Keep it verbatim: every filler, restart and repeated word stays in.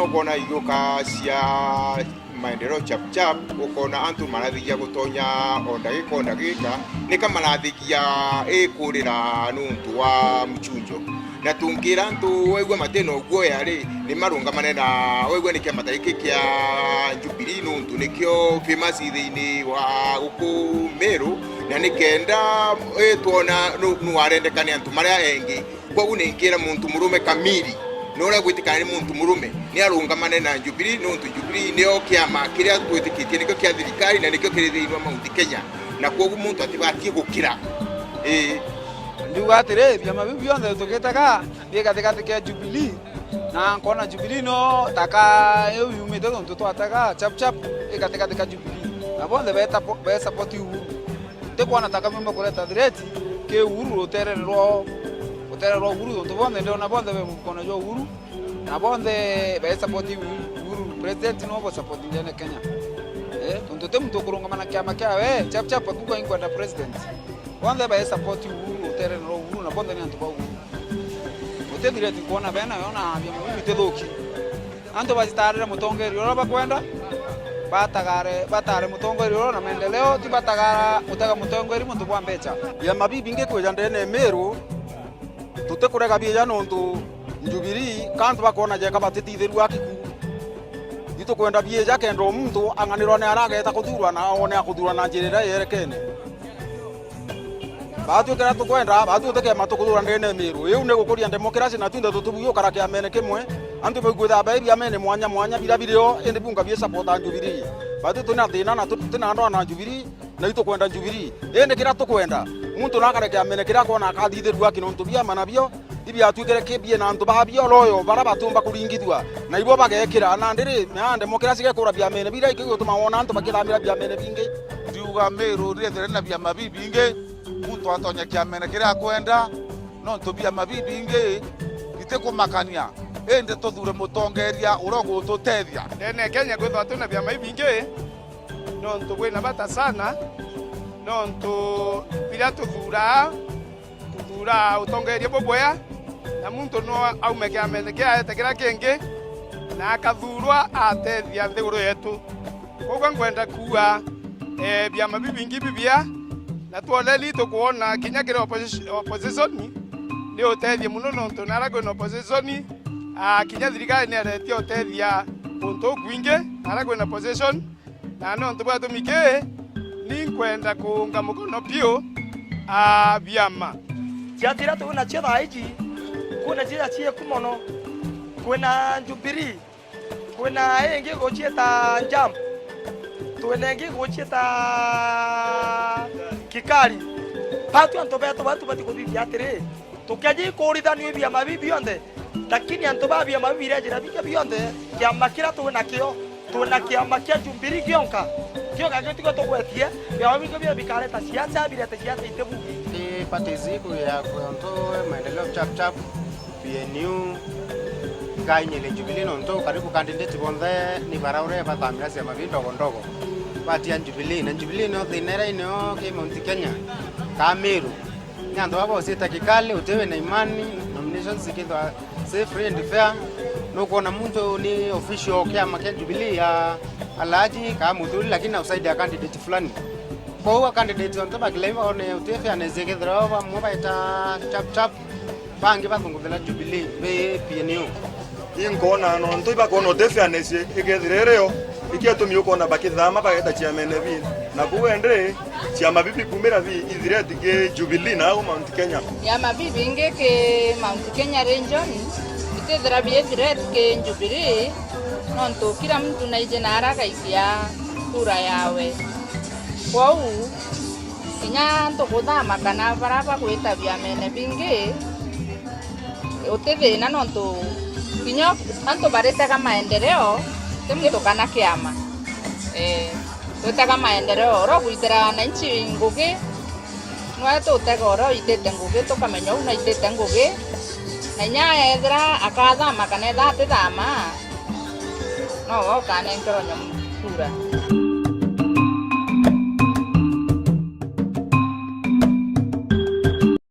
Ukona igiuka cia maendeleo chap chap, ukona antu marathigia gutonya o ndagika o ndagika, nika marathigia ikurira nuntu wa muchunjo. Na tungira antu wegua matena uguoya ri, ni marungamane na wegua ni kiama ta giki kia Jubilee, nuntu nikio famous thiini wa guku Meru, na nikenda, eh, twona nu-, nuwarendeka ni antu maria engi. Koguo ni nkira muntu murume kamili, na uria gwitikana ni muntu murume, ni arungamane na Jubilee, nontu Jubilee nio kiama kiria twitikitie, nikio kia thirikari na nikio kiri thiini wa Mount Kenya, na koguo muntu atibatie gukira. Ii. Ndiuga atiri, biama biu bionthe tugitaga bi gatigati kia Jubilee, na nkona Jubilee no taka iu yumite, nontu twataga chap chap i gatigati ka Jubilee, na bonthe beta-, be support Uhuru. Ntikwona ta kabiumba kureta threat ki Uhuru ruterere rwao, ruterere rwa Uhuru, nontu bonthe ndiona bonthe be mufukone jwa Uhuru, na bonthe be support Uhuru. President no bo support ndene Kenya. Eh, nontu ti muntu ukurungama na kiama kiawe, chap chap akuga inkwenda president. Bonthe be support Uhuru, ruterere rwa Uhuru, na bonthe ni antu ba Uhuru. Guti threat nkwona benayo na biama biu bitithuki. Antu bacitarire mutongeria uria bakwenda, batagare, batare mutongeria uria na maendeleo, ti batagara gutega mutongeria muntu bwa mbecha. Biama bibingi kwija ndene ya Meru, tutikurega bieja nontu Jubilee, ka antu bakwona jeka batitithirua akiku. Itukwenda bieja kenda o muntu ang'anirwa ni aria ageta kuthurwa na one akuthurwa na njira iria yerekene. Baatwi kiria tukwenda, baatwi uti kiama tukuthura ndene ya Meru. Iu ni gukuria democracy na twinthe tutibui ukara kiamene kimwe. Antu baigwithaga bai biamene mwanya mwanya biria birio, indi biunga bi support Jubilee. Baatwi tuna thina na tu-, tina ndoa na Jubilee, na itukwenda Jubilee. Indi kiria tukwenda, muntu nakare kiamene kiria akwona akathithirua aki nontu biama nabio, ibiatwikire ki biena antu babio loyo baria batiumba kuringithua, na ibo bagekira. Na ndiri, na democracy gekura biamene biria ikigutuma wona antu bakithamira biamene bingi. Ndiuga Meru riethire na biama bibingi, muntu atonya kiamene kiria akwenda, nontu biama bibingi bitikumakania, indi tuthure mutongeria uria ugututethia. Ndene ya Kenya kwithwa twina biama bibingi, nontu bwina bata sana, nontu biria tuthuraa, tuthuraa utongeria bubwea, na muntu no aume kiamene kia aete kiria kingi, na akathurwa atethia nthiguru yetu. Koguo nkwenda kuuga, eh, biama bibingi bibia, na twoneni tukwona kinya kiri opposition, opposition ni utethie muno, nontu nara kwina opposition, ah, kinya thirikari ni aretie utethia kuntu ukwingi nara kwina opposition. Na nontu bwa gitumi kii, ni nkwenda kuunga mukono biu, a, biama. Ciathi iria twi nacio thaa iji, kwina ciria cieku mono. Kwina Jubilee, kwina ingi guciita Jump, twina ingi guciita Kikari. Batu antu betu batu bati kuthithia atiri, tukeja ikurithanua biama biu bionthe, lakini antu ba biama biu birejira bingi bionthe, kiama kiria twi nakio, twi na kiama kia Jubilee gionka. Gionka gio tigo tugwetie, biama bingi bio bikareta siasa, birete siasa itibugi. Ii parties iku ya kwi ontu maendeleo chap chap, P N U, ikainyire Jubilee nontu karibu candidate bonthe ni bara uria bathamira ciama bi ndogo ndogo. Batia Jubilee, na Jubilee nio thina iria inio ki Mount Kenya, ka Meru. Ni antu baba uciite kikali, uti wina imani, nominations ikithwa safe, free and fair. Nukwona muntu ni official kiama kia Jubilee ya Alhaji kaa Muthuri, lakini outside ya candidate fulani. Kwou a candidate onthe bakilai baone uti fairness ikithirwa bamwe baita chap chap, bangi bathunguthira Jubilee, bi P N U. Inkwona nontu ibakwona uti fairness ikethira irio, ikio itumi ukwona bakithama bageta ciamene bi. Na kuu endi, ciama bibi kumira bi ithireti ki Jubilee na au Mount Kenya. Biama bibingi ki Mount Kenya region, bitithira bi threat ki Jubilee, nontu kila mtu naije na ara agaikia kura yawe. Kwou, kinya antu kuthama kana bara bagwita biamene bingi, uti thina nontu kinya antu baritega maendeleo, ti muntu kana kiama. Eh, twitega maendeleo, uria ugwitira wananchi ngugi, nwe tutega uria uitite ngugi, tukamenya uu naitite ngugi, na inya ethira akathama kana etha atithama, nowe ukanenkerwa nyamu kura.